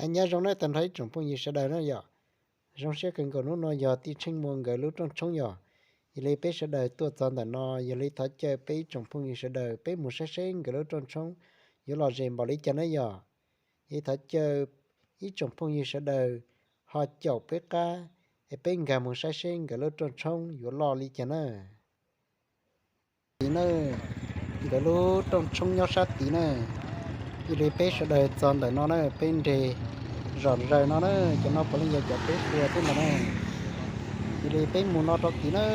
Aw, nyob zoo na tag nrho ib tsoom phooj ywg sawv daws na yom. Zoo siab kawg nkaus hnub no yog tij Tsheej Muas nkawd lub rooj tshoob yog. Yog li peb sawv daws tuaj txog ntawm no, yog li thov caw peb ib tsoom phooj ywg sawv daws peb mus saib seb nkawd lub rooj tshoob yuav lom zem npaum li cas na yom. Yog li thov caw ib tsoom phooj ywg sawv daws ho caum peb qab, es peb nkag mus saib seb nkawd lub rooj tshoob yuav loj li cas na. Tid na, nkawd lub rooj tshoob nyob sab tid na. Yog li peb sawv daws txog ntawm no na, peb nres zom zaws no na, cov no puav leej yog cov peb hlua xwb ntag na. Yog li peb mus no rau tid na,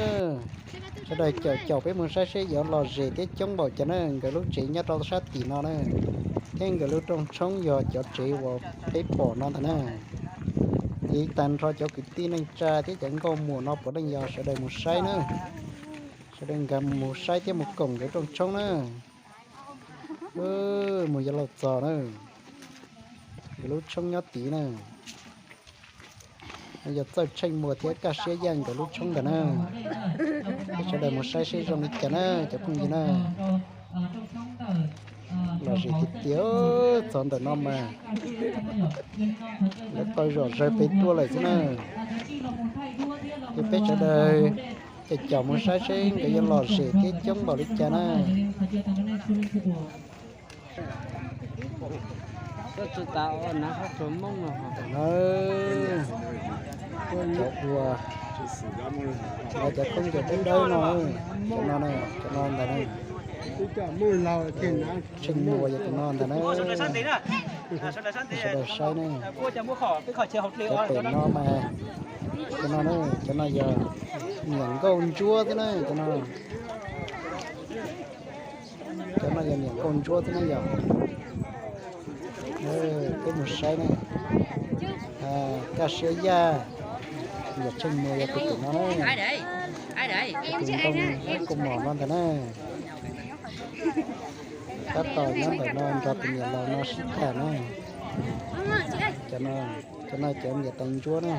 sawv daws caum caum peb mus saib seb yuav lom zem thiab coob npaum cas na. Nkawd lub tsev nyob rau sab tim no na, thiab nkawd lub rooj tshoob yog cov tsev uas peb pom no ntag na. Tid tag nrho cov kwv tij neej tsa thiab cov nkauj muam no puav leej yog sawv daws mus saib na. Sawv daws nkag mus saib thiab mus koom nkawd rooj tshoob na. Mus yuav luag txog na. Nkawd lub tshoob nyob tid na. Yog Txawj Tsheej Muas thiab Kaj Siab Yaj nkawd lub tshoob ntag na. Peb sawv daws mus saib seb zoo li cas na cov phooj ywg na. Lom zem tiag tiag, txog ntawm no mas lawv tau zom zaws pem tuaj lawm xwb na. Ces peb sawv daws caum caum mus saib seb nkawd yuav lom zem thiab coob npaum li cas na. Cov ua, cov khaub ncaws dawb dawb no, cov no, cov no ntag na. Tsheej Muas yog tus no ntag na. Sawv daws saib ne. Cov pem no mas, cov no, cov no yog niam nkauj ntsuab xwb na, cov no. Cov no yog niam nkauj ntsuab xwb na yog. Peb mus saib na. Kaj Siab Yaj, niam Tsheej Muas yog tus pem no na. Tus nkauj mom no ntag na. Tab tom nyob ntawm no nrog tus niam laus no sib tham na. Cov no, cov no cov niam tais ntsuab na.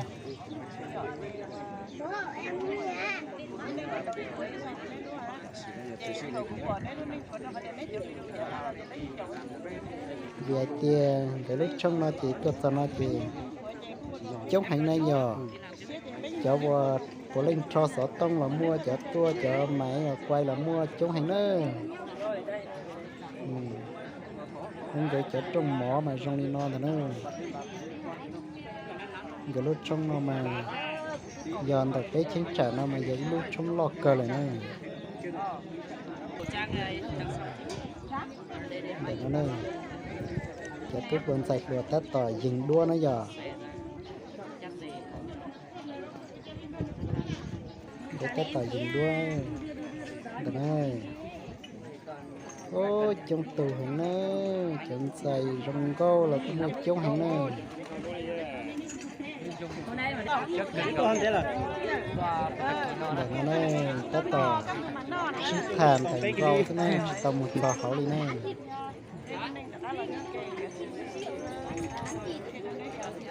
Vim hais tias nkawd lub tshoob no ces tuaj txog no ces coob heev na yog. Cov uas puav leej rho xov tooj los muaj, cov tuaj cov maiv los kuai los muaj coob heev na. Hnub nkawd cov rooj mov mas zoo li no ntag na. Nkawd lub tshoob no mas yog ntawm peb cheeb tsam no mas yog ib lub tshoob loj kawg lawm na. Ntawm no na, cov tub hluas ntxhais hluas tab tom yees duab na yog. Nkawd tab tom yees duab ntawm na. Ub, coob tus heev na, cov ntxhais zoo nkauj los kuj muaj coob heev na. Ntawm no ne, tab tom sib tham ntawm nkaus xwb ne, tsis tau mus txog hauv li ne.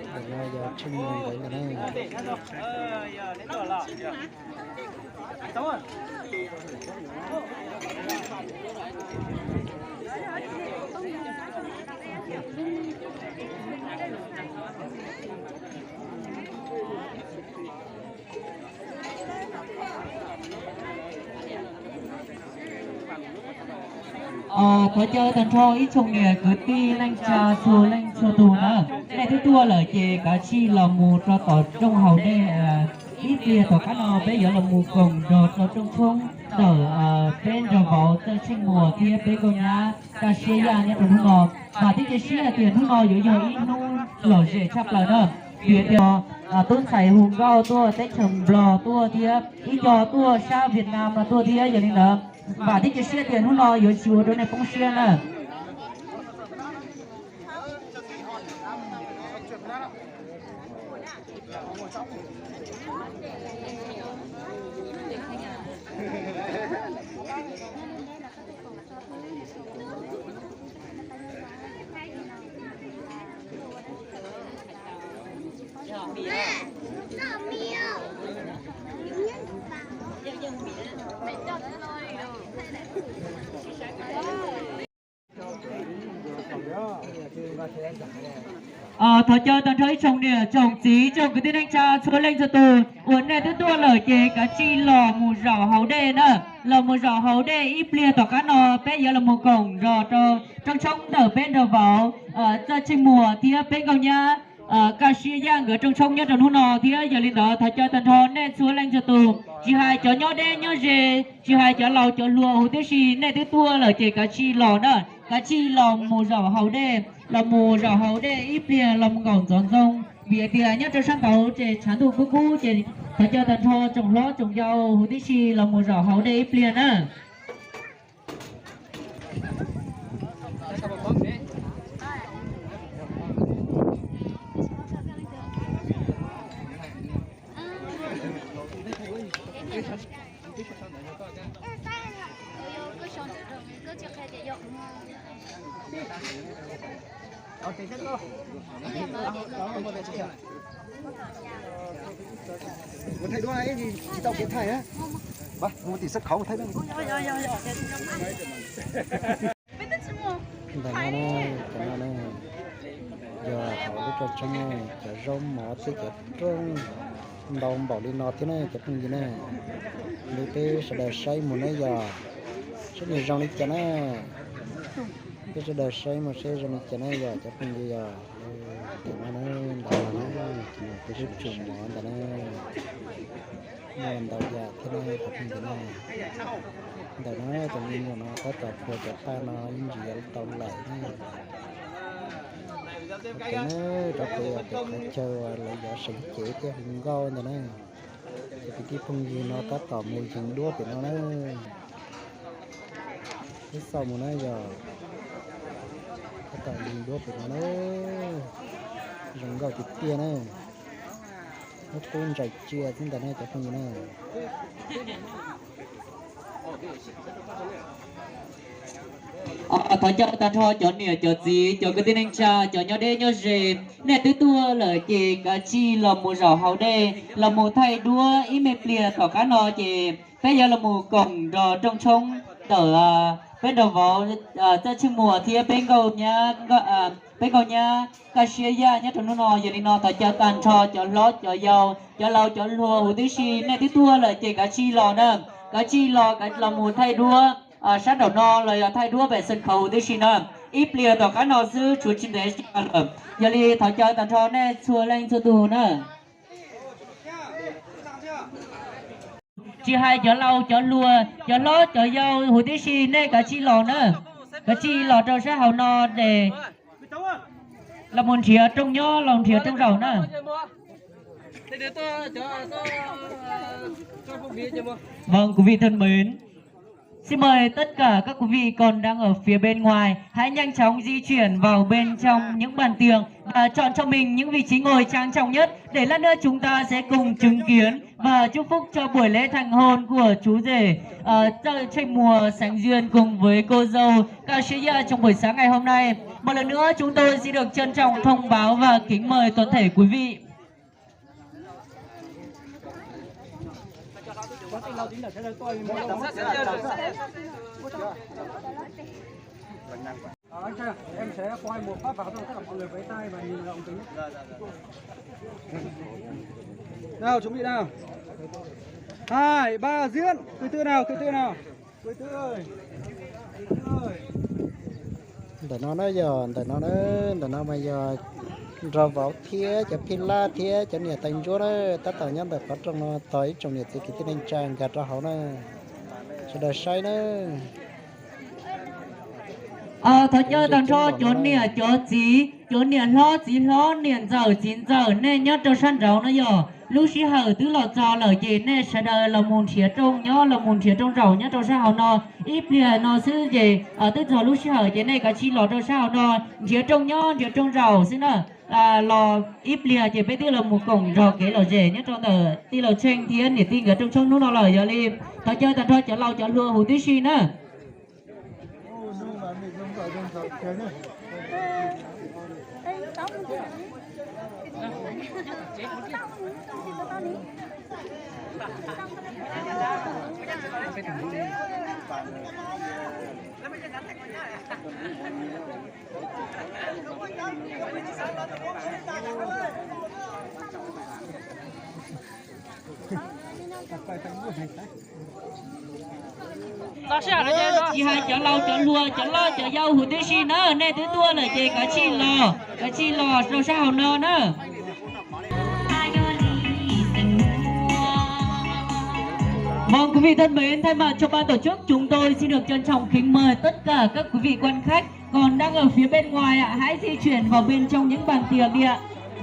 Ntawm no yog Tsheej Muas nkawd ntag ne. Thov caw tag nrho ib tsoom niam kwv tij neej tsa txhua leej txhua tus na, nej twb tuaj lawm ces kav tsij los mus rau tom rooj haus dej. Ib pliag tom qab no peb yuav los mus koom nrog rau rooj tshoob ntawm peb nraug vauv Txawj Tsheej Muas thiab peb nkauj nyab Kaj Siab Yaj nyob rau hnub no. Vam thiab cia siab hais tias hnub no yuav yog ib hnub lom zem tshaj plaws na, vim tias tub ntxhais hu nkauj tuaj teb chaws Nplog tuaj thiab ib co tuaj sab Vietnam no tuaj thiab. Yog li ntawd, vam thiab cia siab tias hnub no yuav tsis ua rau nej poob siab na. Thov caw tag nrho ib tsoom niam tsoom txiv tsoom kwv tij neej tsa txhua leej txhua tus uas nej twb tuaj lawm ces kav tsij los mus zaum hauv dej na, los mus zaum hauv dej ib pliag tom qab no peb yuav los mus koom zos rau rooj tshoob ntawm peb nrog vauv Txawj Tsheej Muas thiab peb nkauj nyab Kaj Siab Yaj nkawd rooj tshoob nyob rau hnub no thiab. Yog li ntawd thov caw tag nrho nej txhua leej txhua tus, tsis hais cov nyob deb nyob ze, tsis hais cov laus cov hluas huv tib si, nej twb tuaj lawm ces kav tsij los na, kav tsij los mus zaum hauv dej, los mus zaum hauv dej ib pliag los mus nkaum ntxov ntxoo, vim hais tias nyob rau sab nraud ces tshav ntuj kub kub ces thov caw tag nrho tsoom hlob tsoom yau huv tib si los mus zaum hauv dej ib pliag na. Mus thaij duab, tsis tau kev thaij na. Mus tim sab khauv mus thaij duab. Ntawm no na, cov no na, yog hauv lub rooj tshoob na, cov zaub mov thiab cov rooj ntau npaum li no thiab na cov phooj ywg na. Li peb sawv daws saib mus na yog, saib nws zoo li cas na. Peb sawv daws saib mus saib zoo li cas na yog cov phooj ywg yog. Ntawm no na, ntawm no na, peb sib tsuas mov ntawm na. Muaj ntau yam thiab na cov phooj ywg na. Ntawm no cov me nyuam no tab tom phua cov paj no ib ntsis yuav tau lawm na. Rov pem yog pem qhov chaw lawv yuav seev cev thiab hu nkauj ntawm na. Cov kwv tij phooj ywg no tab tom mus yees duab pem no na. Peb xauj mus na yog, tab tom yees duab pem no na. Zoo nkauj tiag tiag na. Lub qub ntsaim tsiaj xwb ntawm na cov phooj ywg na. Thov caw tag nrho cov niam cov txiv cov kwv tij neej tsa cov nyob deb nyob ze, nej twb tuaj lawm ces kav tsij los mus zaum hauv dej los mus thaij duab ib me pliag tom qab no ces peb yuav los mus koom nrog rooj tshoob ntawm peb nrog vauv Txawj Tsheej Muas thiab peb nkauj nyab, peb nkauj nyab Kaj Siab Yaj nyob rau hnub no. Yog li no thov caw tag nrho cov hlob cov yau cov laus cov hluas huv tib si, nej twb tuaj lawm ces kav tsij los na, kav tsij los, kav los mus thaij duab sab nraum no los yog thaij duab pem sân khấu huv tib si na. Ib pliag tom qab no xwb tshuav tsis ntev lawm, yog li thov caw tag nrho nej txhua leej txhua tus na. Tsis hais cov laus cov hluas cov hlob cov yau huv tib si nej kav tsij los na, kav tsij los rau sab hauv no es los mus nrhiav rooj nyob los nrhiav rooj zaum na. Vâng, quý vị thân mến, xin mời tất cả các quý vị còn đang ở phía bên ngoài, hãy nhanh chóng di chuyển vào bên trong những bàn tiệc và chọn cho mình những vị trí ngồi trang trọng nhất để lát nữa chúng ta sẽ cùng chứng kiến và chúc phúc cho buổi lễ thành hôn của chú rể, ờ, Tơ Trê Mùa Sánh Duyên cùng với cô dâu Cao Siêu Gia trong buổi sáng ngày hôm nay. Một lần nữa chúng tôi xin được trân trọng thông báo và kính mời toàn thể quý vị. Anh Trang, em sẽ quay một phát vào cho tất cả mọi người với tay và nhìn vào ống kính. Nào, chuẩn bị nào. Hai, ba, diễn. Từ từ nào, từ từ nào. Từ từ ơi. Từ từ ơi. Ntawm no na yog, ntawm no na, ntawm no mas yog nrog vauv thiab cov phij lab thiab cov niam tais ntsuab na, tab tom nyob ntawm qhov rooj no tos ib tsoom niam txiv kwv tij neej tsa nkag rau hauv na. Sawv daws saib na. Thov caw tag nrho cov niam cov txiv, cov niam hlob txiv hlob, niam ntxawm txiv ntxawm, nej nyob rau sab nraud no yog lub sij hawm twb los txog lawm ces nej sawv daws los mus nrhiav rooj nyob, los mus nrhiav rooj zaum nyob rau sab hauv no. Ib pliag no xwb ces twb txog lub sij hawm ces nej kav tsij los rau sab hauv no nrhiav rooj nyob nrhiav rooj zaum xwb na. Los ib pliag ces peb twb los mus koom nrog kev lom zem nyob rau ntawm tij laug Tsheej thiab niam tij nkawd rooj tshoob hnub no lawm. Yog li thov caw tag nrho cov laus cov hluas huv tib si na. Tsis hais cov laus cov hluas cov loj cov yau huv tib si na, nej twb tuaj lawm ces kav tsij los, kav tsij los rau sab hauv no na. Vâng, quý vị thân mến, thay mặt cho ban tổ chức, chúng tôi xin được trân trọng kính mời tất cả các quý vị quan khách còn đang ở phía bên ngoài ạ, hãy di chuyển vào bên trong những bàn tiệc đi ạ,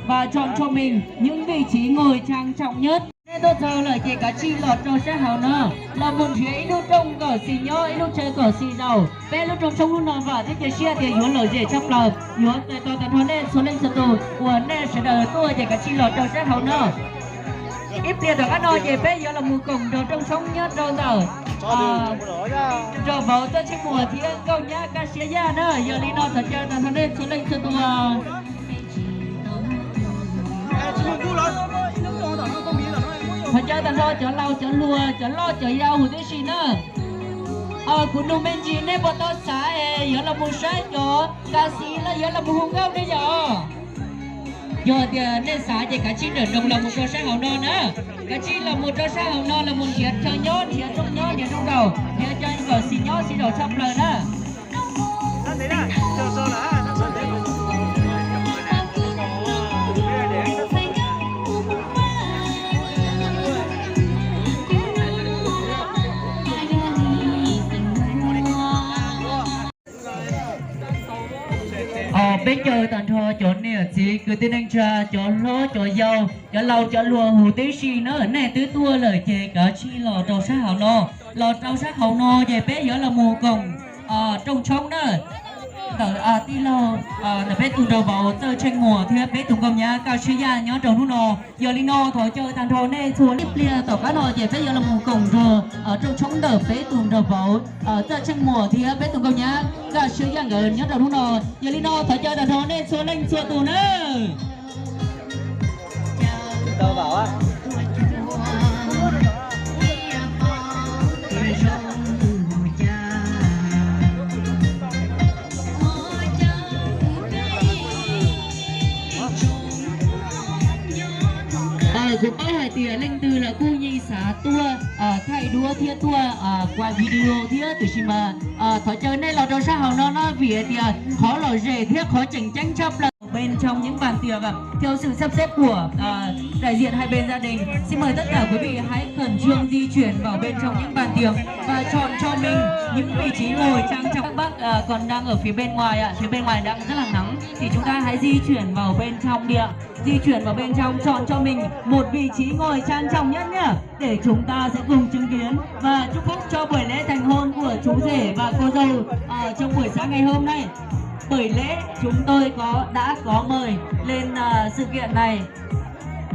và chọn cho mình những vị trí ngồi trang trọng nhất. Neb tuaj txog lawm ces kav tsij los rau sab hauv no, los mus nrhiav ib lub rooj kom xis nyob, ib lub chaw kom xis zaum. Peb lub rooj tshoob hnub no vam thiab cia siab tias yuav lom zem tshaj plaws, yuav txais tos tag nrho nej txhua leej txhua tus uas nej sawv daws tuaj ces kav tsij los rau sab hauv no. Ib pliag tom qab no ces peb yuav los mus koom nrog rooj tshoob nyob rau ntawm nraum vauv Txawj Tsheej Muas thiab Nkauj Nyab Kaj Siab Yaj na. Yog li no thov caw tag nrho nej txhua leej txhua tus. Thov caw tag nrho cov laus cov hluas cov loj cov yau huv tib si na. Kuv nug me ntsis nej puas tau xav es yuav los mus saib cov kas xis los yuav los mus hu nkauj ne yom? Yog tias nej xav ces kav tsij nrawm nroos los mus rau sab hauv no na. Kav tsij los mus rau sab hauv no los mus nrhiav chaw nyob, nrhiav rooj nyob, nrhiav rooj zaum, nrhiav chaw kom xis nyob xis zaum tshaj plaws na. Peb caw tag nrho cov niam txiv kwv tij neej tsa, cov hlob cov yau, cov laus cov hluas huv tib si na, nej twb tuaj lawm ces kav tsij los rau sab hauv no. Los rau sab hauv no ces peb yuav los mus koom rooj tshoob na. Ntawm tij laug, ntawm peb tus nraug vauv Txawj Tsheej Muas thiab peb tus nkauj nyab Kaj Siab Yaj nyob rau hnub no. Yog li no thov caw tag nrho nej txhua ib pliag tom qab no ces peb yuav los mus koom nrog rooj tshoob ntawm peb tus nraug vauv Txawj Tsheej Muas thiab peb tus nkauj nyab Kaj Siab Yaj nkawd nyob rau hnub no. Yog li no thov caw tag nrho nej txhua leej txhua tus na. Kuv paub hais tias leej twg los kuj yeej xav tuaj thaij duab thiab tuaj quay video thiab, tiam sis mas thov caw nej los rau sab hauv no no vim hais tias qhov lom zem thiab qhov tseem ceeb tshaj plaws bên trong những bàn tiệc, theo sự sắp xếp của đại diện hai bên gia đình. Xin mời tất cả quý vị hãy khẩn trương di chuyển vào bên trong những bàn tiệc và chọn cho mình những vị trí ngồi trang trọng. Các bác còn đang ở phía bên ngoài ạ, phía bên ngoài đang rất là nắng, thì chúng ta hãy di chuyển vào bên trong đi ạ. Di chuyển vào bên trong, chọn cho mình một vị trí ngồi trang trọng nhất nhá, để chúng ta sẽ cùng chứng kiến và chúc phúc cho buổi lễ thành hôn của chú rể và cô dâu ở trong buổi sáng ngày hôm nay. Bởi lễ chúng tôi có đã có mời lên à, sự kiện này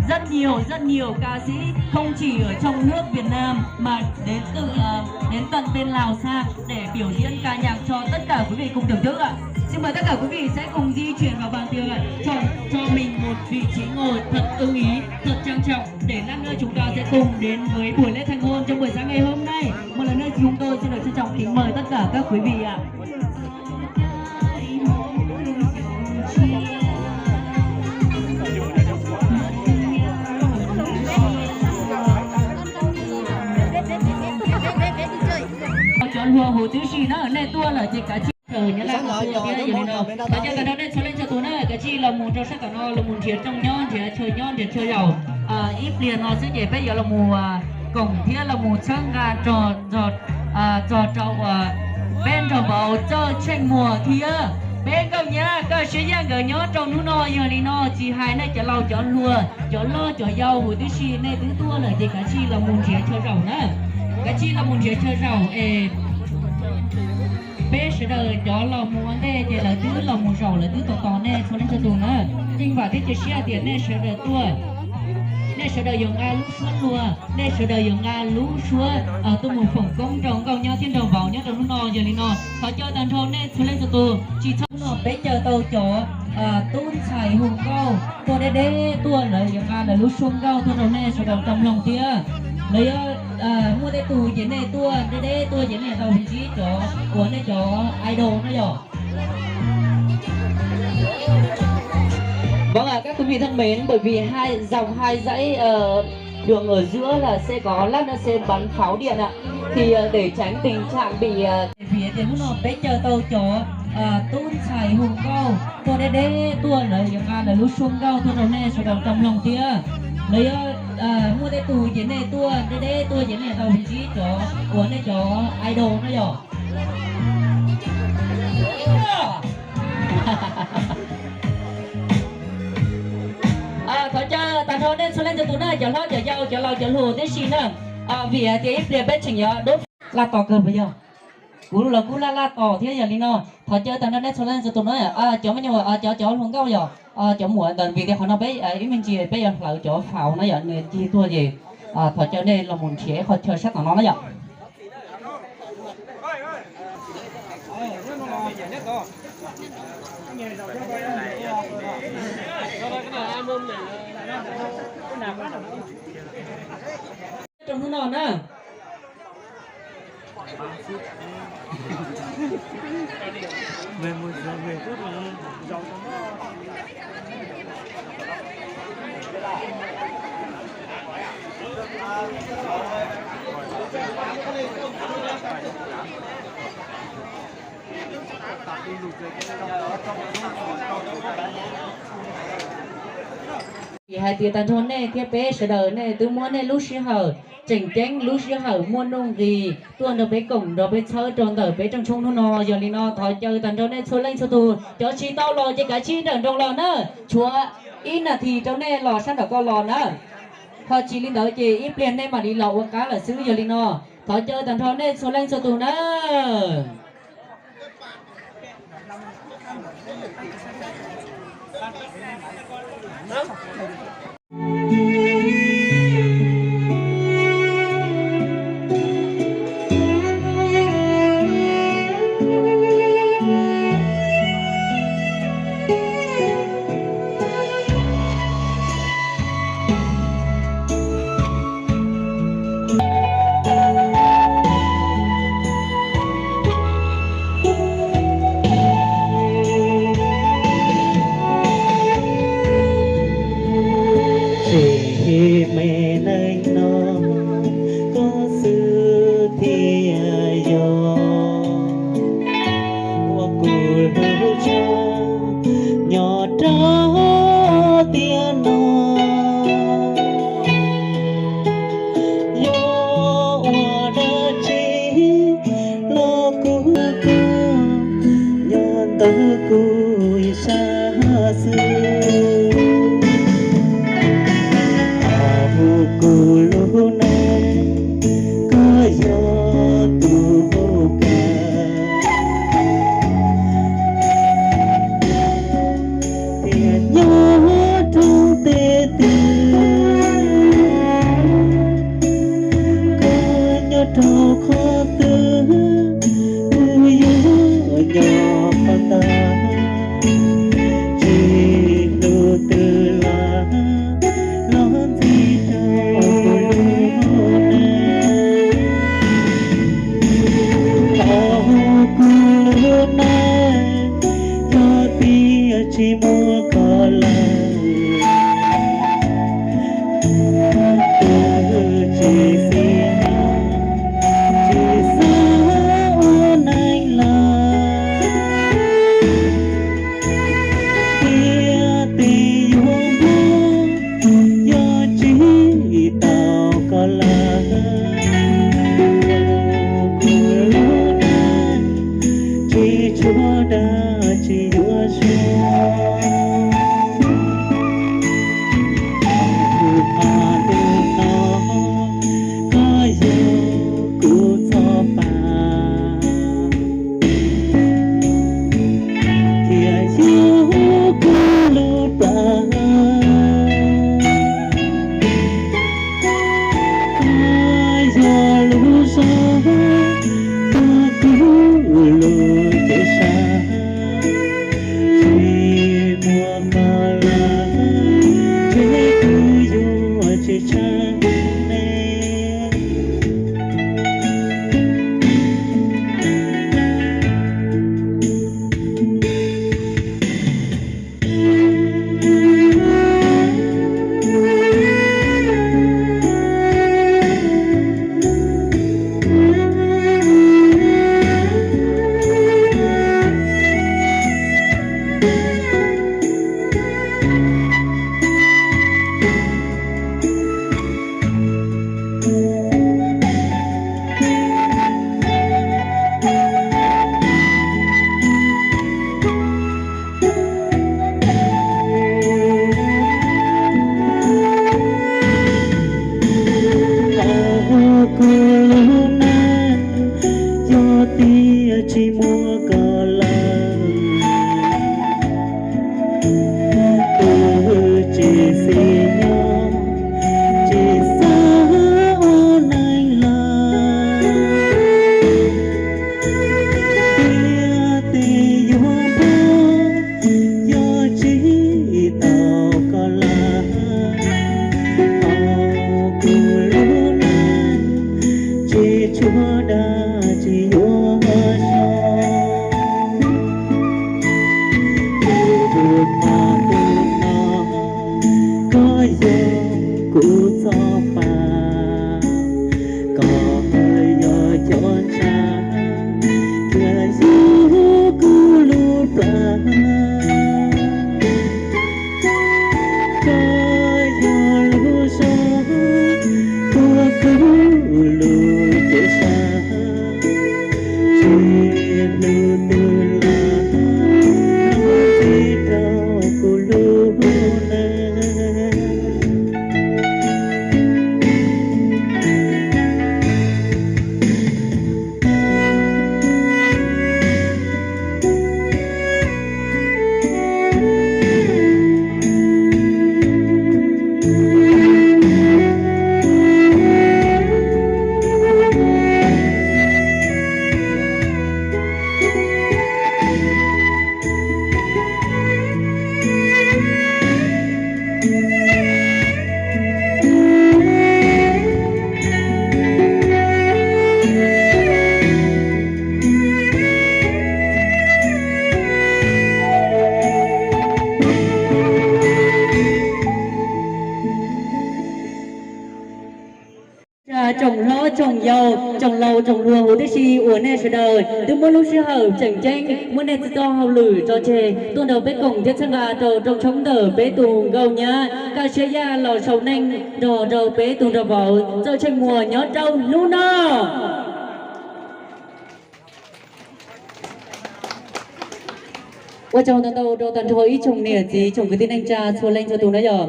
rất nhiều rất nhiều ca sĩ không chỉ ở trong nước Việt Nam mà đến từ à, đến tận bên Lào xa để biểu diễn ca nhạc cho tất cả quý vị cùng thưởng thức ạ. Xin mời tất cả quý vị sẽ cùng di chuyển vào bàn tiệc ạ. Chọn cho mình một vị trí ngồi thật ưng ý, thật trang trọng để lát nữa chúng ta sẽ cùng đến với buổi lễ thành hôn trong buổi sáng ngày hôm nay. Một lần nữa chúng tôi xin được trân trọng kính mời tất cả các quý vị ạ. Cov hluas huv tib si na, nej tuaj lawm ces kav tsij nyob laj tuaj thiab. Yog li no thov caw tag nrho nej txhua leej txhua tus na, kav tsij los mus rau sab tom no los mus nrhiav rooj nyob, nrhiav chaw nyob, nrhiav chaw zaum. Ib pliag no xwb ces peb yuav los mus koom thiab los mus txhawb nqa txog rau peb nraug vauv Txawj Tsheej Muas thiab peb nkauj nyab Kaj Siab Yaj nkawd nyob rau hnub no. Yog li no tsis hais nej cov laus cov hluas, cov loj cov yau huv tib si, nej twb tuaj lawm ces kav tsij los mus nrhiav chaw zaum na. Kav tsij los mus nrhiav chaw zaum es peb sawv daws cov los mus ua ntej ces lawv twb los mus zaum, lawv twb tos tos nej txhua leej txhua tus na. Yeej vam thiab cia siab tias nej sawv daws tuaj, nej sawv daws yuav nqa lub suab luag, nej sawv daws yuav nqa lub suab tuaj mus foom koob rau nkauj nyab thiab nraug vauv nyob rau hnub no. Yog li no thov caw tag nrho nej txhua leej txhua tus, tsis txhob hnub no peb caw tau cov tub ntxhais hu nkauj tuaj deb deb tuaj, lawv yuav nqa lawv lub suab nkauj tuaj rau nej sawv daws tau mloog thiab. Lawv yuav muaj tej tus ces nej tuaj deb deb tuaj ces nej tau ntsib cov uas nej cov idol no yom. Vâng ạ, các quý vị thân mến, bởi vì hai dòng hai dãy ờ, đường ở giữa là sẽ có lát nữa sẽ bắn pháo điện ạ. Thì ờ, để tránh tình trạng bị ờ, Vim tias hnub no peb caw tau cov tub ntxhais hu nkauj tuaj deb deb tuaj, lawv yuav nqa lawv lub suab nkauj tuaj rau nej sawv daws tau mloog thiab. Lawv yuav muaj tej tug ces nej tuaj deb deb tuaj ces nej tau ntsib cov uas nej cov idol no yom. Thov caw tag nrho nej txhua leej txhua tus na, cov hlob cov yau cov laus cov hluas tib si na, vim hais tias ib pliag peb tseem yuav dub laj tos kawg puas yog? Kuv los kuj laj laj tos thiab. Yog li no thov caw tag nrho nej txhua leej txhua tus na, cov me nyuam, cov cov hluas nkauj yom, cov muam ntawd, vim tias qhov no peb ib me ntsis peb yuav hlawv cov faus no yom, nws cig tuaj ces thov caw nej los mus nrhiav ib qho chaw sab tom no na yom. Trong hnub no na. Vim hais tias tag nrho nej thiab peb sawv daws nej twb muab nej lub sij hawm, tseem ceeb lub sij hawm muaj nuj nqis tuaj nrog peb koom nrog peb txhawb rau ntawm peb rooj tshoob hnub no. Yog li no thov caw tag nrho nej txhua leej txhua tus, cov tsis tau los ces kav tsij nrawm nroos los na, tshuav ib nas this rau nej los sab nraum ko los na. Ho tsis li ntawd ces ib pliag nej mam li los ua qab lawm xwb. Yog li no thov caw tag nrho nej txhua leej txhua tus na. Koj yog lub zog tuav kuv lub cev xav, tsis hlub twg los muab txib rau kuv lub neej. Tsoom hlob tsoom yau, tsoom laus tsoom hluas huv tib si uas nej sawv daws twb muab lub sij hawm tseem ceeb, muab nej txoj hauj lwm tso tseg tuaj nrog peb koom thiab txhawb nqa rau rooj tshoob ntawm peb tus nkauj nyab Kaj Siab Yaj los sau neej nrog rau peb tus nraug vauv Txawj Tsheej Muas nyob rau hnub no. Ua tsaug ntau ntau rau tag nrho ib tsoom niam txiv tsoom kwv tij neej tsa txhua leej txhua tus na yom.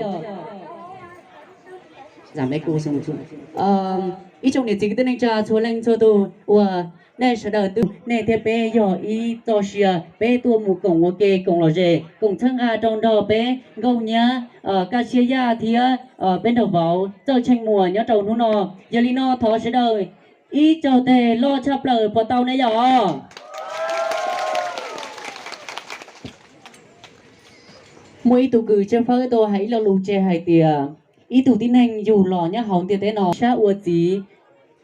Ib tsoom niam txiv kwv tij neej tsa txhua leej txhua tus uas nej sawv daws twb, nej thiab peb yog ib txoj sia, peb tuaj mus koom ua ke koom lom zem koom txhawb nqa rau nrog peb nkauj nyab Kaj Siab Yaj thiab peb nraug vauv Txawj Tsheej Muas nyob rau hnub no. Yog li no thov sawv daws ib co tes loj tshaj plaws puas tau ne yom? Muaj ib tug kws tshawb fawb tau hais ib lo lus tseg hais tias ib tug tib neeg yug los nyob hauv ntiaj teb no sab ua txiv,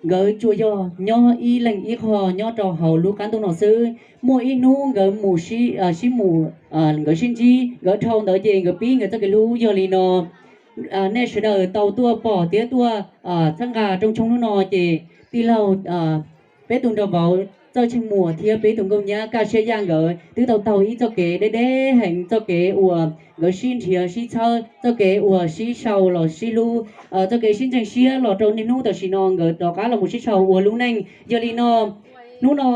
nkawd tsuas yog nyob ib leeg ib qho nyob rau hauv lub qab ntuj no xwb. Muaj ib hnub nkawd mus sib, sib mus, nkawd sib ntsib, nkawd dhau ntawd ces nkawd pib nkawd txoj kev hlub. Yog li no nej sawv daws tau tuaj pom thiab tuaj txhawb nqa rooj tshoob hnub no ces tij laug, peb tus nraug vauv Txawj Tsheej Muas thiab peb tus nkauj nyab Kaj Siab Yaj nkawd twb tau taug ib txoj kev deb deb heev, txoj kev uas nkawd sib nrhiav sib txhawb, txoj kev uas sib sau los sib hlub, txoj kev sib ntseeg siab los rau niaj hnub tam sim no nkawd rov qab los mus sib sau ua lub neej. Yog li no hnub no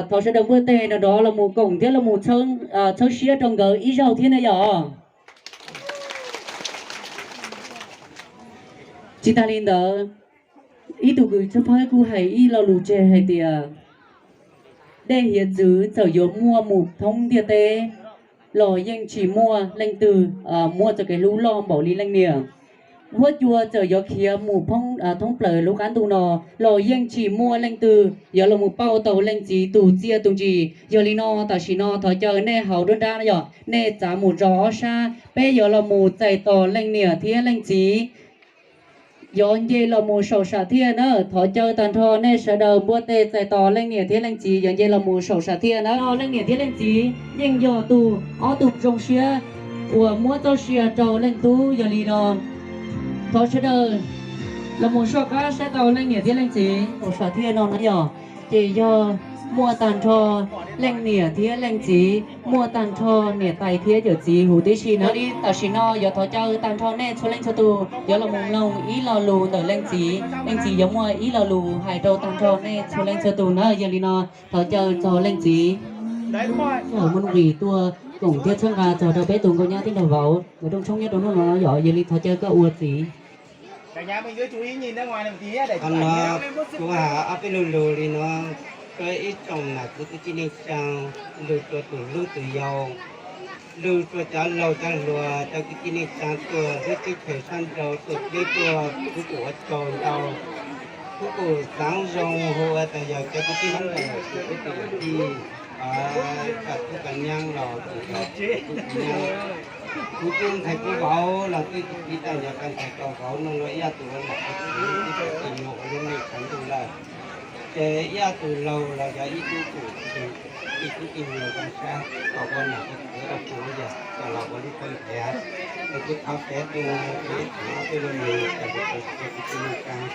thov sawv daws npuaj teg nrov nrov los mus koom thiab los mus txhawb siab rau nkawd ib zaug thiab na yom. Tsis tas li ntawd, ib tug kws tshawb fawb kuj hais ib lo lus tseg hais tias dej hiav txwv txawm yuav muaj mus thoob ntiaj teb los yeej tsis muaj leej twg muaj txoj kev hlub loj npaum li leej niam. Huab cua txawm yuav khiav mus thoob plaws lub qab ntuj no los yeej tsis muaj leej twg yuav los mus pauj tau leej txiv tus txiaj tus ntsig. Yog li no tam sim no thov caw nej hauv nruab nrab no yog nej txav mus rau ob sab, peb yuav los mus txais tos leej niam thiab leej txiv yuav nce los mus saum sam thiaj na. Thov caw tag nrho nej sawv daws npuaj teg txais tos leej niam thiab leej txiv yuav nce los mus saum sam thiaj na. Leej niam thiab leej txiv yeej yog tus ob tug zoo siab uas muab txoj sia rau leej tub. Yog li no thov sawv daws los mus soj qab saib tau leej niam thiab leej txiv saum sam thiaj no na yom. Ces yog muaj tag nrho leej niam thiab leej txiv, muaj tag nrho niam tais thiab yawm txiv huv tib si na. Li tam sim no yuav thov caw tag nrho nej txhua leej txhua tus yuav los mus mloog ib lo lus ntawm leej txiv. Leej txiv yuav muaj ib lo lus hais rau tag nrho nej txhua leej txhua tus na. Yog li no thov caw txog leej txiv muaj nuj nqis tuaj koom thiab txhawb nqa txog rau peb tus nkauj nyab thiab nraug vauv nkawd rooj tshoob nyob rau hnub no yom. Yog li thov caw koj ua txiv. Qhov no kuv hais ob peb lo lus li no rau ib tsoom nam txiv kwv tij neej tsaa, lug rua tus hlub tus yau, lug rua cov laug cov hluas, cov kwv tij neej tsaa tuaj hlub teb chaws sab nrau tuaj peb tuaj, kuv kuj ua tsaug ntau. Kuv kuj xaav zoo hu ua tas yog cov kwv tij neej tsaa, kuv kuj ua tij, tub ka nyaab los kuv kuj ntxhais kuv vauv los twb tsis tau nyog ka ntxhais tau vauv no los ib tug ua nam ua txiv ib tug tij nyuas ua lub neej tsav ntuj lawm. Ces ib tug laug los yog ib tug tub, ib tug tij nyuas zoo sab kom ua nam ua txiv rau kuv yog kom los ua lub koob ntiav. Ces kuv thov kev tu, kuv ib txhia ob peb lub nus, ces kuv tsis tau kwv tij neej tsaa,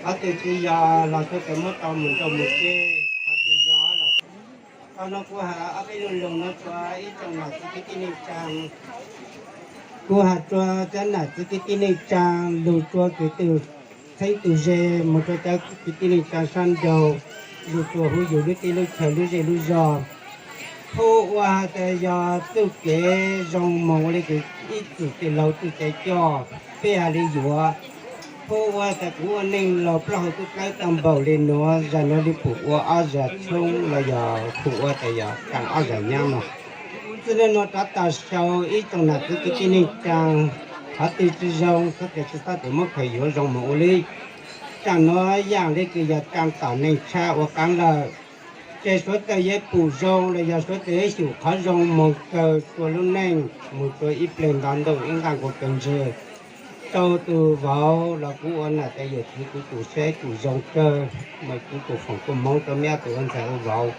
ob tug tsis yog los txhua tes muab tau mus nrauj mus tseg, ob tug yog los. Qhov no kuv hais ob peb lub lus no rua ib tsoom nam txiv kwv tij neej tsaa. Kuv has rua cov nam txiv kwv tij neej tsaa lug rua kwv tug txheeb tug ze, moog rua cov kwv tij neej tsaa saab nraug, lug rua huv yug lub teb lub chaw lub zej lub zog. Pub ua has tas yog txuj kev zoo moog ua le kws ib txwm tij laug txuj cai coj, peb has le yuav. Pub ua tas kuv ua neej laug plaub hau tub dlawb tau npaum le nuav, zag nuav le pum ua ob zag tshoob los yog pum ua tas yog kaam ob zag nyaab mog. Txij le nuav rov tas sau ib tsoom nam txiv kwv tij neej tsaa, qhov twg tsi zoo suav dlawg tsi xob tes muab khaws yuav zoo moog ua le. Tsaam nuav yaam le kws yog tsaam tom neeg tshab ua qaab lawm. Ces suav dlawg yuav pum zoo los yog suav dlawg yuav xyum qhov zoo moog kawg rua lub neej, moog rua ib pleg nto ntuj ib nqaaj nkaus kawg ntswg. Rua tug vauv los kuv ua nam tais yawm txiv kuv pum saib pum zoo kawg, mas kuv pum foom koob moov rua meb ob tug ua ntxhais ua vauv.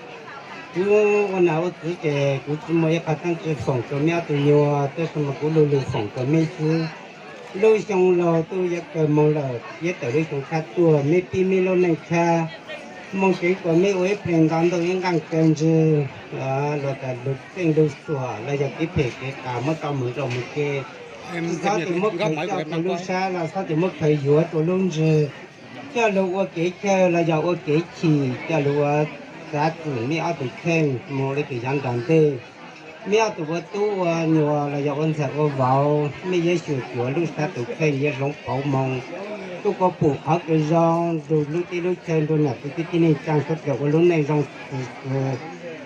Kuv ua nam ua txiv ces kuv tsi muaj ib qho teeb tsi foom rua meb ob tug nyuas, tab sis mas kuv lug lug foom rua meb xwb. Lub xyoo laug tuaj yuav kawg moog lawm, yuav tawm lub xyoo tshab tuaj, meb pib meb lub neej tshab, moog tseev kuas meb ua ib pleg nto ntuj ib nqaaj kawg ntswg, los tas lug txeej lug xuam los yog kev phem kev qas muab tso moog rua moog ke. Tsi xob tes muab khaws coj rua lub sab los xob tes muab khaws yuav rua lub ntswg, coj lug ua kev chaw los yog ua kev chim, coj lug ua xav txwm meb ob tug kheej moog le kws yav nrag ntej. Meb ob tug ua tub ua nyuas los yog ua ntxhais ua vauv, mej yuav xyum cuav lub sab tus kheej yuav hloov pauv moog, tuaj kuas pum qhov kws zoo nrug lub teb lub chaw, nrug nam txiv kwv tij neej tsaa suav dlawg ua lub neej zoo,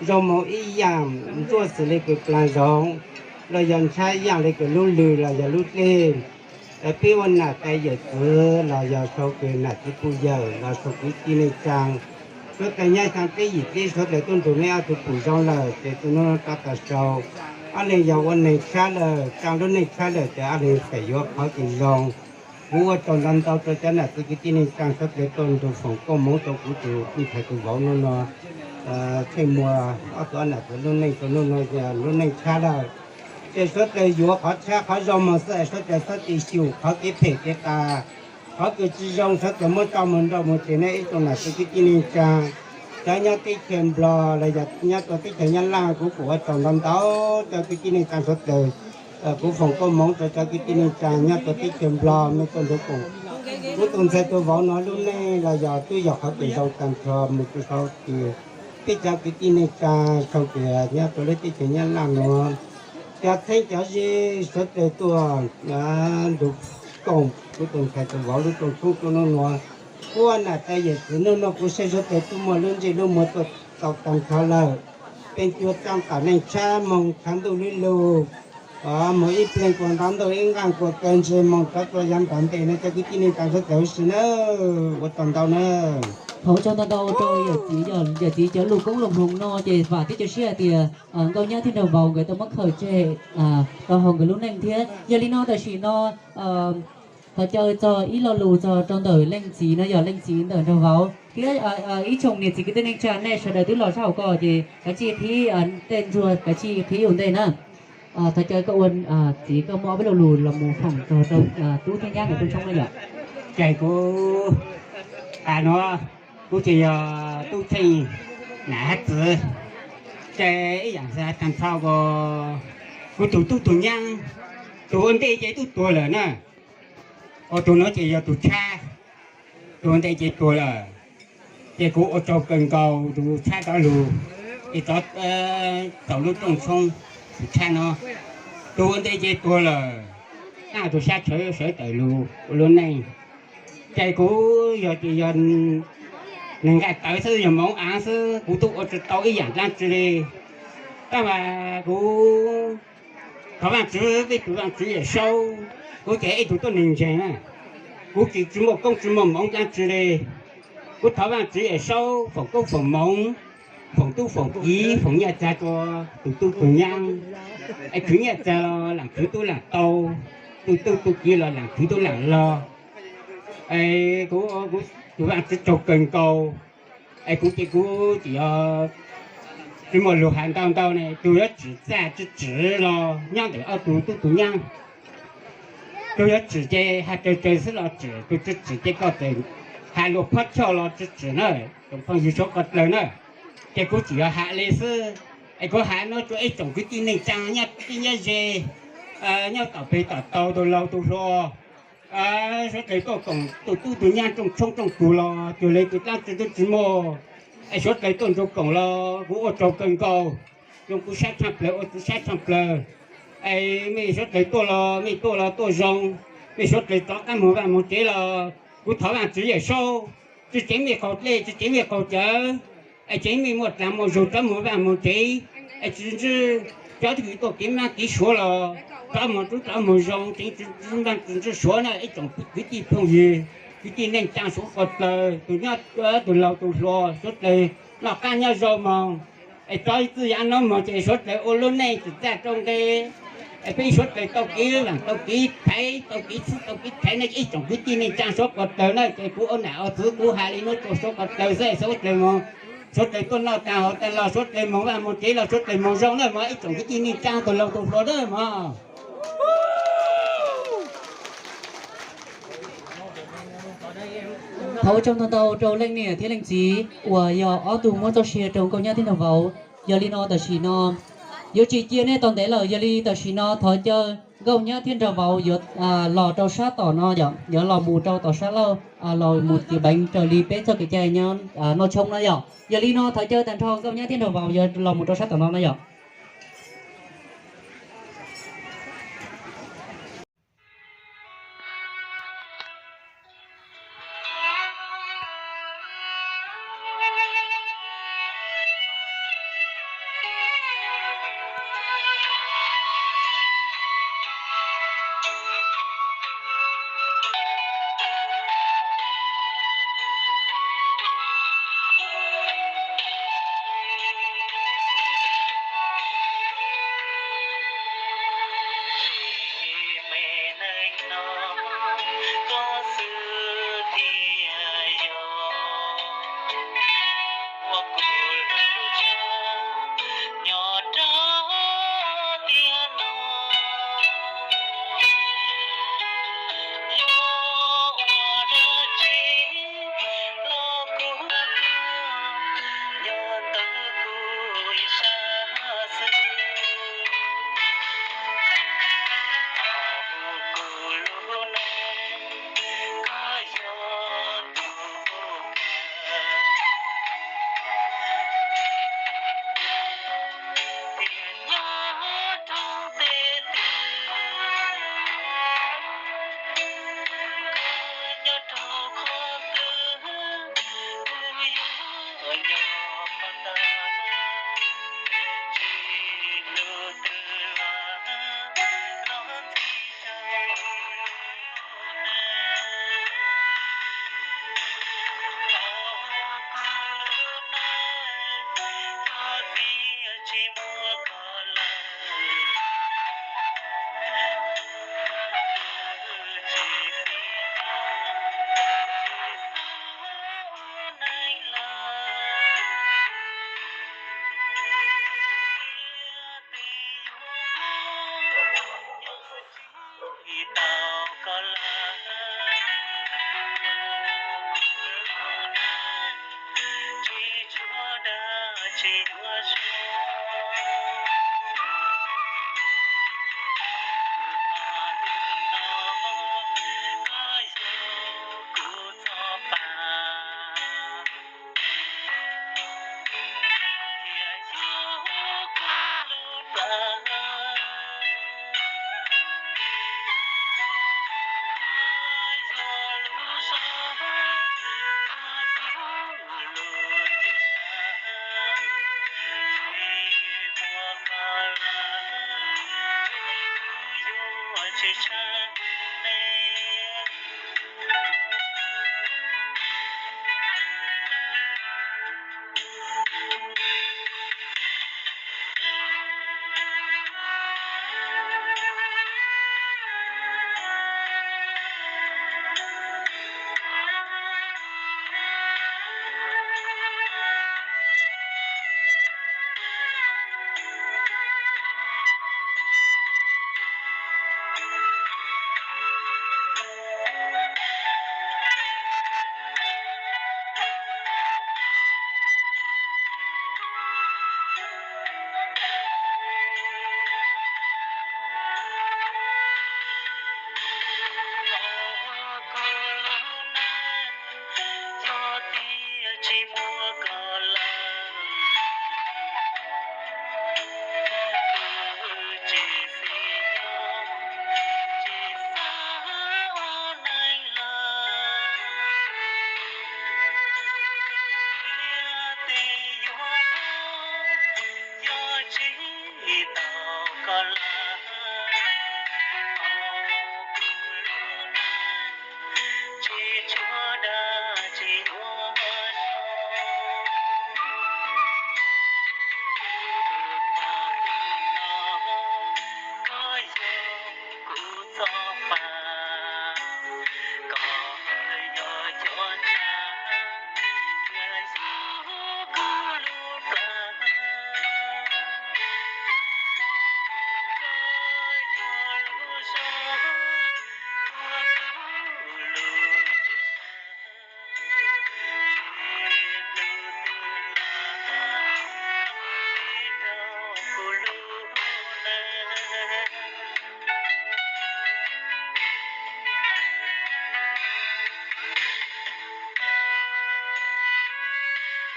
zoo moog ib yaam, ntsuaj xws le kws plaag zoov, los yog ntshab yaam le kws lub lwg los yog lub dlej. Peb ua nam tais yawm txiv los yog sau kws nam txiv puj yawm los sau kwv tij neej tsaa, suav dlawg nyob xyaa teb yim teb suav dlawg tuaj nrug meb ob tug pum zoo lawm ces txug nub rov tas sau. Ob leeg yog ua neeg tshab lawm, tsaa lub neej tshab lawm ces ob leeg txawm yuav qhov kws zoo. Kuv ua tsaug ntau ntau rua cov nam txiv kwv tij neej tsaa suav dlawg tuaj nrug foom koob moov rua kuv tus ntxhais tus vauv nub nua, Tsheej Muas, ob tug nam txiv lub neej rua nub nua lub neej tshab lawm. Ces suav dlawg yuav qhov tshab qhov zoo moog xwb, suav dlawg xob tes xyum qhov kev phem kev qas, qhov kws tsi zoo suav dlawg muab tso moog nrau moog tseg nawb ib tsoom nam txiv kwv tij neej tsaa. Cov nyob teb chaws Nplog los yog nyob rua teb chaws Nyab Laj, kuv kuj ua tsaug ntau ntau cov kwv tij neej tsaa suav dlawg. Kuv foom koob moov rua cov kwv tij neej tsaa nyob rua teb chaws Nplog mej tuaj nrug koom kuv tus ntxhais tus vauv nua lub neej los yog twb yog qhov kws zoo taag nrho moog rua sau kws peb cov kwv tij neej tsaa sau kws nyob rua lub teb chaws Nyab Laj nua, cov txheeb cov ze suav dlawg tuaj nrug koom kuv tus ntxhais tus vauv lub rooj tshoob tuaj nub nua. Kuv ua nam tais yawm txiv nub nua kuv saib suav dlawg tub muaj lub ntsej lub muag tuaj tau taag nrho lawm. Peb cua tsaa tom neej tshab moog tshav ntuj lub lug, moog ib pleg kuas nto ntuj ib nqaaj kuas kawg ntswg moog rov rua yav nrag ntej no cov kwv tij neej tsaa suav dlawg huv si nawb. Ua tsaug ntau nawb. Thov ua tsaug ntau ntau rau yawm txiv, yawm txiv cov lus koob lus hmoov no ces vam thiab cia siab hais tias nkauj nyab thiab nraug vauv nkawd tau muab khaws tseg rau hauv nkawd lub neej thiab. Yog li no tam sim no thov caw txog ib lo lus txog rau ntawm leej txiv no yog leej txiv ntawm nraug vauv thiab ib tsoom niam txiv kwv tij neej tsaa nej sawv daws twb los sab hauv ko ces kav tsij qhib tej ntsuag kav tsij qhib ua ntej na. Thov caw koj ua txiv koj muab ob peb lo lus los mus foom txog rau tub thiab nyab nkawd rooj tshoob na yom. Ces kuv, a, nuav kuv ces yog Tub Tsheej nam hab txiv. Ces ib yaam has taag nrho ko, kuv tug tub tug nyaab, tug ua ntej ces tub tuag lawm na, ua tug nuav ces yog tug tshab, tug ua ntej ces tuag lawm. Ces kuv ua tsaug kawg nkaus tug tshab rov lug, es rov tau lub rooj tshoob, tug tshab no, tug ua ntej ces tuag lawm, naj tug sab tshawv sawv tawm lug ua lub neej. Ces kuv yog ces yog neeg nqaij tawv xwb, yog moov aav xwb, kuv tub ua tsi tau ib yaam dlaab tsi li. Tab mas kuv thov Vaajtswv, peb tug Vaajtswv Yawm Saub, kuv ces ib tug tuab neeg ntseeg na, kuv tsis, tsis muaj koob tsis muaj moov dlaab tsi li. Kuv thov Vaajtswv Yawm Saub foom koob foom moov, foom tub foom kiv, foom nyaj txag rua tug tub tug nyaab. Es khwv nyaj txag los laam khwv tub laam tau, tug tub tug kiv los laam khwv tub laam log. Es kuv, kuv tug Vaajtswv tsaug kawg nkaus. Es kuv ces kuv tsis yog, tsis muaj lug has ntau ntau ne, tug yuav tsim txaj tsi tsim los nyob ntawm ob tug tub tug nyaab. Tug yuav tsim ces has tsawg tsawg xwb los tsim, tug tsi tsim ces koj txawm has luag phob choj los tsi tsim na, tsoom phooj ywg suav ko dlawg na. Ces kuv tsis yog has li xwb, es kuv has nuav rua ib tsoom kwv tij neej tsaa nyob teb nyob ze, Nyob tom peg tom tau tus laus tus hluas, suav dlawg tuaj koom tus tub tus nyab rooj tshoob rooj tug los cuag li tus dlaab tsi tub tsi muaj, es suav dlawg tuaj ntsuag koom los kuv ua tsaug kawg nkaus, zoo kuv saib tshaj plawg ua txiv saib tshaj plawg. Es mej suav dlawg tuaj los mej tuaj los tuaj zoo, mej suav dlawg rov qaab moog vaaj moog tsev los kuv thov Vaajtswv Yawm Saub, tsi tseev mej qaug dlej tsi tseev mej qaug cawv, es tseev mej muaj dlaag muaj zug rov moog vaaj moog tsev, es tsi ntsib cov twg tuaj kev mab kev suav los rov moog rub rov moog zoo, tseev tsi ntsib suav na ib tsoom kwv tij phooj ywg, kwv tij neej tsaa suav dlawg, tus nyob tus laus tus hluas suav dlawg noj qaab nyob zoo moog, es rov txij yav nuav moog ces suav dlawg ua lub neej tsim txaj rau nqe, es peb suav dlawg tau kev vaam tau kev thaiv tau kev txhwb tau kev thaiv na ib tsoom kwv tij neej tsaa suav dlawg na ces kuv ua nam ua txwv kuv has li nuav rua suav dlawg xwb, suav dlawg moog, suav dlawg tuaj noj taag haus taag los suav dlawg moog vaaj moog tsev los suav dlawg moog zoo na mog ib tsoom kwv tij neej tsaa tus laus tus hluas na mog. Thov ua tsaug ntau ntau rau leej niam thiab leej txiv uas yog ob tug muab txoj sia rau nkauj nyab thiab nraug vauv. Yog li no tam sim no yuav tsis cia nej tos ntev lawm, yog li tam sim no thov caw nkauj nyab thiab nraug vauv yuav los rau sab tom no yom, yuav los mus rau tom sab laug los mus txiav peev raws li peb txoj kev cai nyob noj tshoob na yom. Yog li no thov caw tag nrho nkauj nyab thiab nraug vauv yuav los mus rau sab tom no na yom. Ib me neej no koj xwb thiaj yog ua kuv lub nyob rau tiam no. Yog ua dab tsi los kuv nyob ntawm kuv ib sab xwb. Kuv lub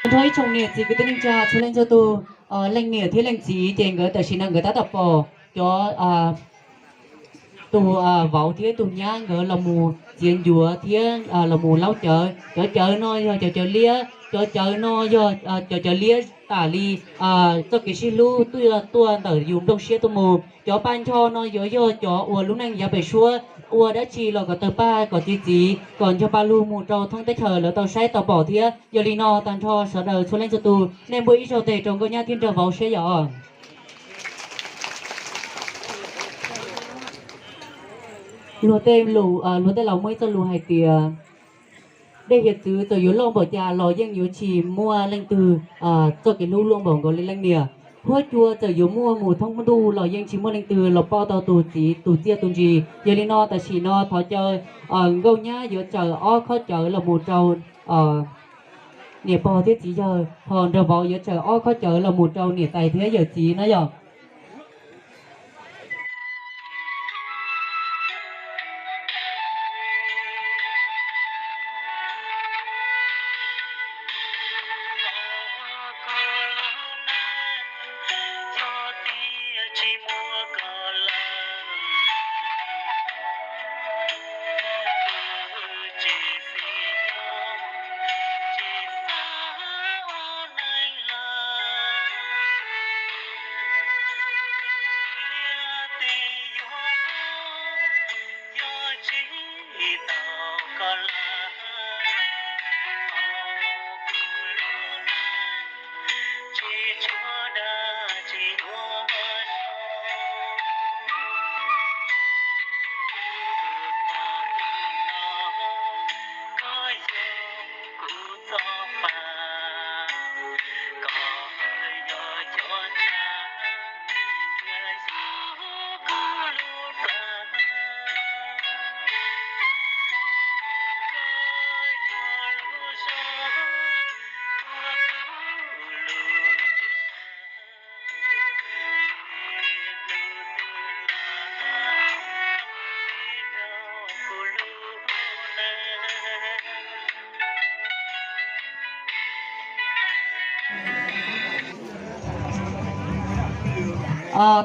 Nrog ib tsoom niam txiv kwv tij neej tsa txhua leej txhua tus, leej niam thiab leej txiv ces nkawd tam sim no nkawd tab tom pom cov tus vauv thiab tus nyab nkawd los mus txiav ncuav thiab los mus laub cawv. Cov cawv no yog cov cawv liab, cov cawv no yog cov cawv liab tas li txoj kev sib hlub tuaj ntawm yus nplooj siab tuaj mus. Cov pa ncho no yuav yog cov uas lub neej yav pem suab ua dab tsi los kom tawg paj kom txi txiv kom ncho pa lug mus rau thoob teb chaws lawv tau saib tau pom thiab. Yog li no tag nrho sawv daws txhua leej txhua tus nej npuaj ib zaug tes rau nkauj nyab thiab nraug vauv saib yom. Luag tej, luag tej laus muaj ib txoj lus hais tias dej hiav txwv txawm yuav loj npaum cas los yeej yuav tsis muaj leej twg txoj kev hlub luaj npaum nkaus li leej niam. Huab cua txawm yuav muaj mus thoob ntuj los yeej tsis muaj leej twg los pauj tau tus txiv tus txiaj tus ntsig. Yog li no tam sim no thov caw nkauj nyab yuav tsaws ob khob cawv los mus rau niam pog thiab txiv yawg, ho nraug vauv yuav tsaws ob khob cawv los mus rau niam tais thiab yawm txiv na yom.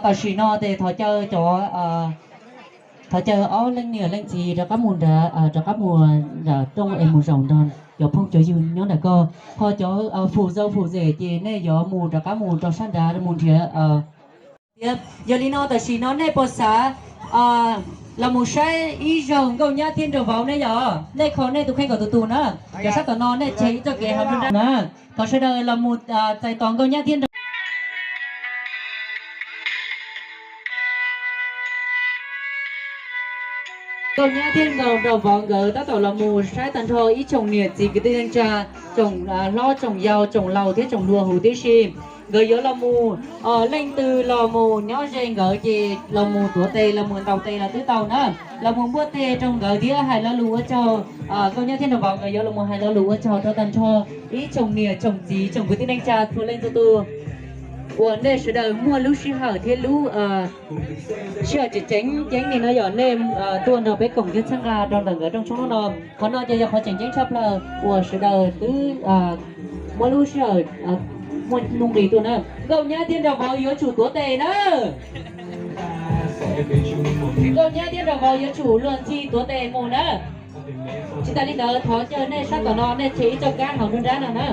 Tam sim no ces thov caw cov, thov caw ob leej niam leej txiv rov qab mus nrad, rov qab mus nram rooj es mus zaum nrog cov phooj cov ywg nyob nram ko, ho cov phum zau phum zem ces nej yuav mus rov qab mus rau sab nrad mus nrhiav thiab. Yog li no tam sim no nej puas xav los mus saib ib zaug nkauj nyab thiab nraug vauv ne yom? Nej kho nej tus kheej kom tus tus na, cov sab tom no nej tseg ib txoj kev hav nrab na. Thov sawv daws los mus txais tos nkauj nyab thiab nraug Nkauj nyab thiab nraug vauv nkawd tab tom los mus saib tag nrho ib tsoom niam txiv kwv tij neej tsa, tsoom hlob tsoom yau tsoom laus thiab tsoom hluas huv tib si. Nkawd yuav los mus, leej twg los mus nyob ze nkawd ces los mus tuav tes los mus ntaus tes los twb tau na. Los mus npuaj tes rau nkawd thiab hais lo lus ua tsaug. Nkauj nyab thiab nraug vauv nkawd yuav los mus hais lo lus ua tsaug rau tag nrho ib tsoom niam tsoom txiv tsoom kwv tij neej tsa txhua leej txhua tus uas nej sawv daws muaj lub sij hawm thiab lub sij hawm tseem ceeb li no yog nej tuaj nrog peb koom thiab txhawb nqa rau ntawm nkawd rooj tshoob hnub no. Qhov no ces yog qhov tseem ceeb tshaj plaws uas sawv daws twb muaj lub sij hawm muaj nuj nqis tuaj na. Nkauj nyab thiab nraug vauv yuav tsum tuav tes na. Nkauj nyab thiab nraug vauv yuav tsum luag ntxhi tuav tes mus na. Tsis tas li ntawd thov caw nej sab tom no nej tseg ib txoj kab hauv nruab nrab no na.